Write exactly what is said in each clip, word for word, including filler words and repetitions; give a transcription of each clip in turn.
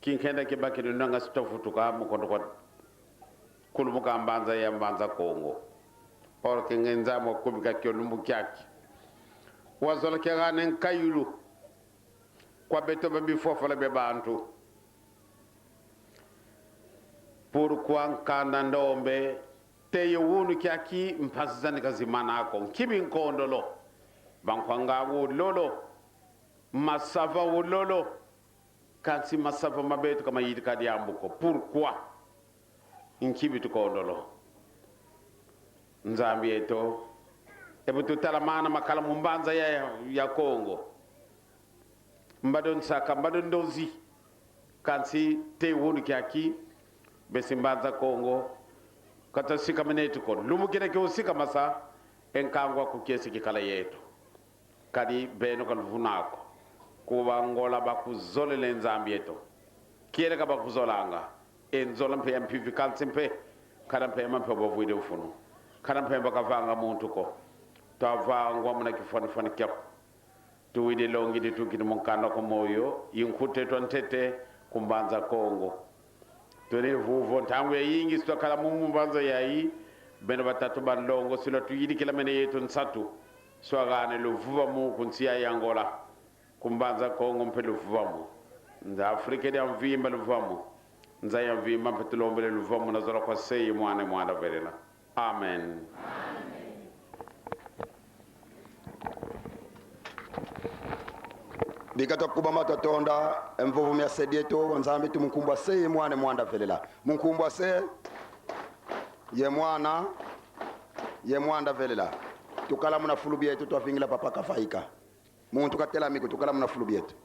Kinkenda kibakidi nanga si twavutuka mu kondo kwa kulumuka mbanza ya Mbanza Kongo. Or ke nge Nzambi wakubika kio lumbu kiaki. Wazola kiagane nkayulu kwa beto ba bifofala bia bantu. Pourquoi nkanda ndombe teye wunu kiaki mpasi zani ka zimana ko? Nki binkondolo? Bankwanga wo lolo, masava wo lolo, kansi masava ma beto ka mayidika diambu ko. Pourquoi? Nki bitukondolo? Nzambi eto, e bu tutalamana makala mu mbanza ya, ya Kongo. Mbado nsaka, mbado ndozi. Kansi teye wunu kiaki, besi Mbanza Kongo, ka twasikamene yeto ko. Lumbu kina kiusikamasa, e nkangu aku kiese kikala yeto. Kadi beno ka luvuna ko. Ku ba Angola bakuzolele Nzambi eto. Kieleka bakuzolanga. E nzola mpe ya mpimpa kansi mpe. Kana mpe ya mampe bavwidi mfunu. Kana mpe bakavanga muntu ko. Twavangwa muna kifwani-fwani kiaku. Tuwidi longi ditukidi mu nkanda kwa moyo, i nkutu eto a ntete ku Mbanza Kongo. Twene vuvu ntangu yayingi si twakala mu, mu mbanza yayi, beno batatu ba nlongo, si lwatuyidikila mene yeto nsatu, si twagane luvuvamu ku nsi ya Angola, ku Mbanza Kongo mpe luvuvamu. Nza Afrika dia mvimba luvuvamu. Nza ya mvimba mpe tulombele luvuvamu na zola kwa Se ye Mwana ye Mwanda Velela. Amen. Bika twakubama twatonda e mvovo mia Se dieto wa Nzambi eto mu nkumbu a Se ye Mwana ye Mwanda Velela. Mu nkumbu a Se ye Mwana ye Mwanda Velela. Tukala muna fulu bieto, twavingila Papa Kavaika. Muntu katelami ko, tukala muna fulu bieto.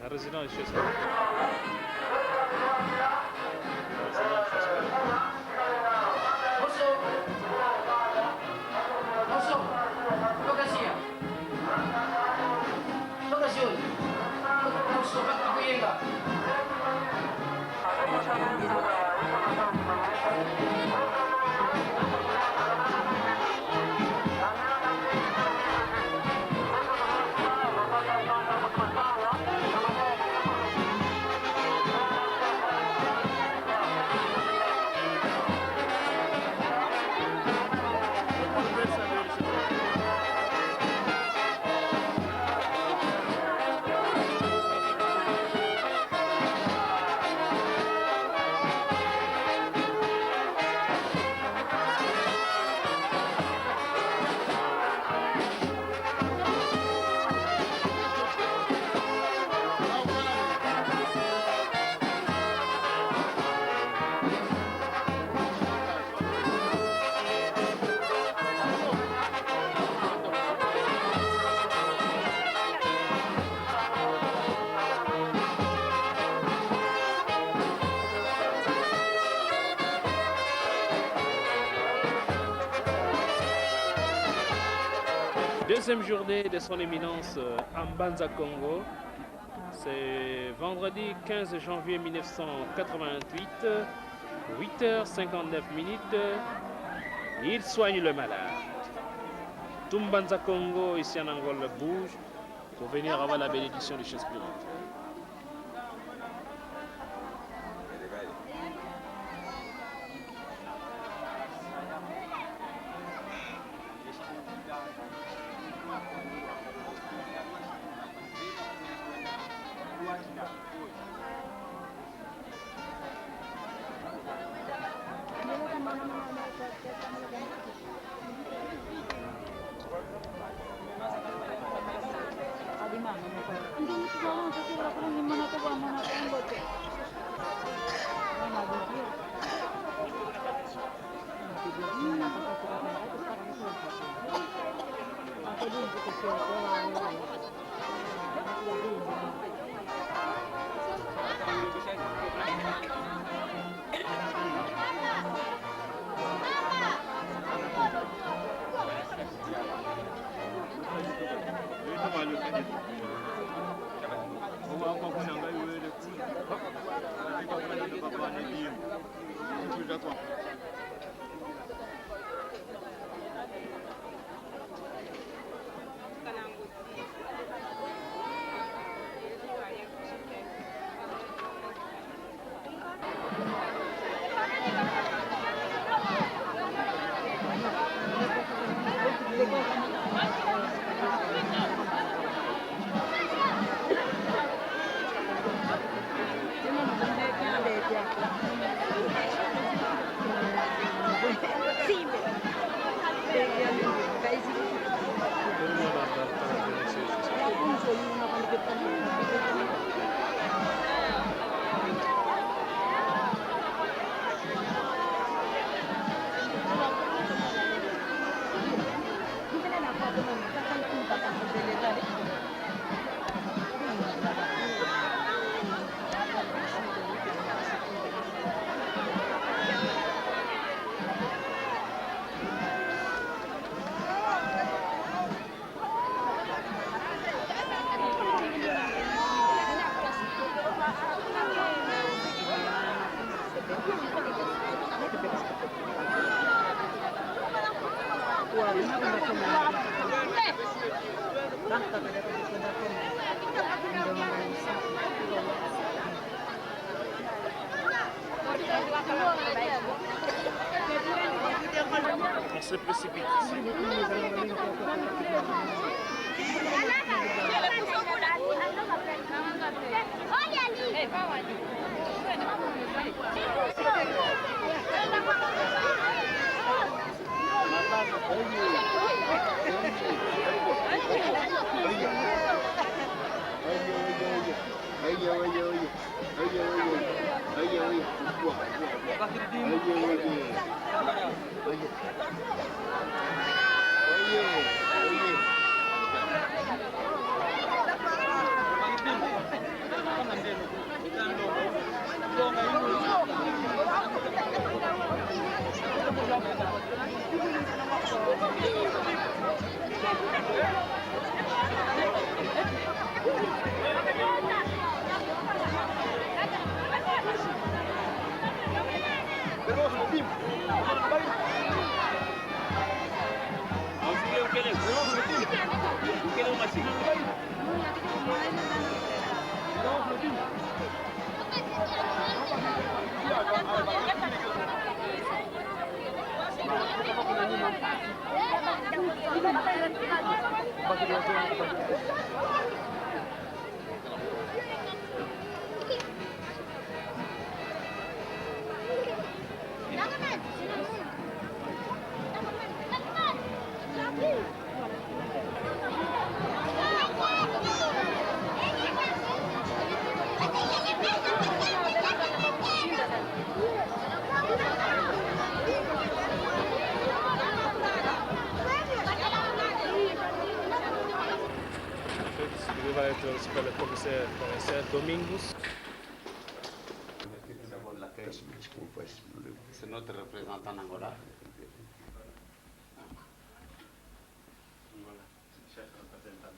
La résidence de Shakespeare. Deuxième journée de son éminence, euh, à Mbanza Kongo. C'est vendredi quinze janvier mille neuf cent quatre-vingt-huit, huit heures cinquante-neuf minutes. Il soigne le malade. Tout Mbanza Kongo, ici en Angola, bouge pour venir avoir la bénédiction de Shakespeare. On se précipite. En fait, il va être aussi par le commissaire, commissaire Domingos. C'est notre représentant en Angola. Voilà, chef représentant.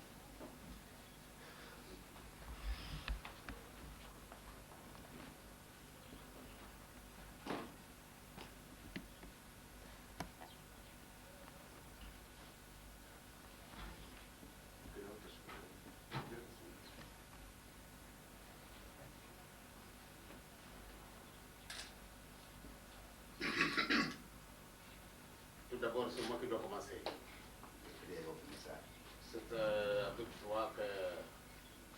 Tout d'abord, c'est moi qui dois commencer. C'est, euh, avec joie que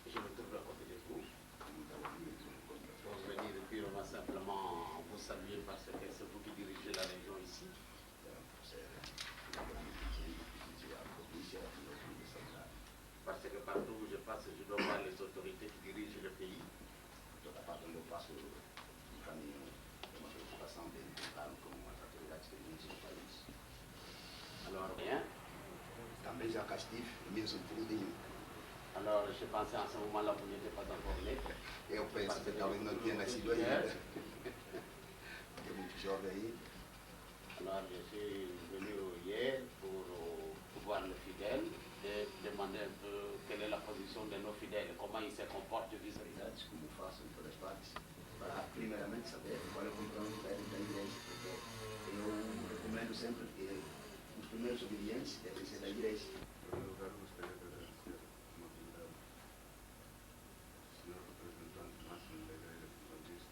je me trouve à côté de vous pour venir purement simplement vous saluer parce que c'est vous qui dirigez la région ici. Parce que partout où je passe, je dois voir les autorités Castif, mil novecentos e trinta e um. Alors, je pensais en ce moment-là, vous n'étiez pas encore né. Eu penso que talvez não tinha nascido ainda. Tem muito jovem aí. Alors, je suis venu hier pour euh, voir les fidèles et demander un peu quelle est la position de nos fidèles, comment ils se comportent vis-à-vis. Como faço em todas as partes, para primeiramente saber qual é o comportamento da, da igreja, porque eu recomendo sempre que os primeiros obedientes devem ser da igreja. Em primeiro lugar, gostaria de agradecer a amabilidade do senhor representante máximo da Igreja Adventista.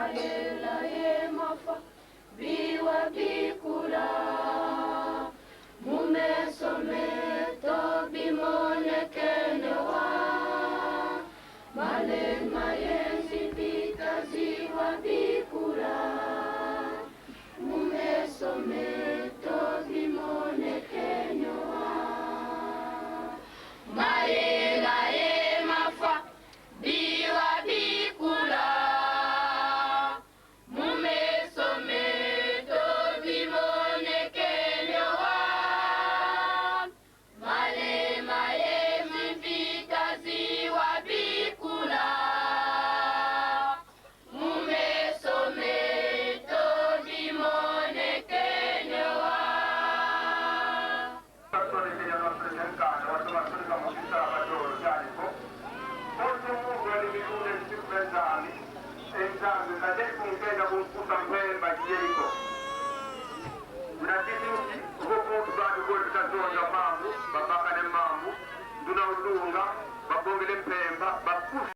Mayela ye mafa biwa bikula, mu meso meto bimonekene wa. Malema ye nzimpita ziwa bikula, mu meso meto bimonekene wa. Mayela ye mafa biwa bikula, mu meso meto bimonekene wa. Malema ye nzimpita ziwa bikula, mu meso meto bimonekene wa. Pastor Kenya Nostra Nyankanda, watu wa Afrika Mukisa, Badoro, Jaliko. Bote mungu ali milunga siku za Nzambi. E Nzambi, kate kunkenda kumputa mpemba Yeriko. Na kituki, kuko muntu badi kodi kazonza mambu, babakane mambu, nduna ulunga, babongele mpemba, bakufi.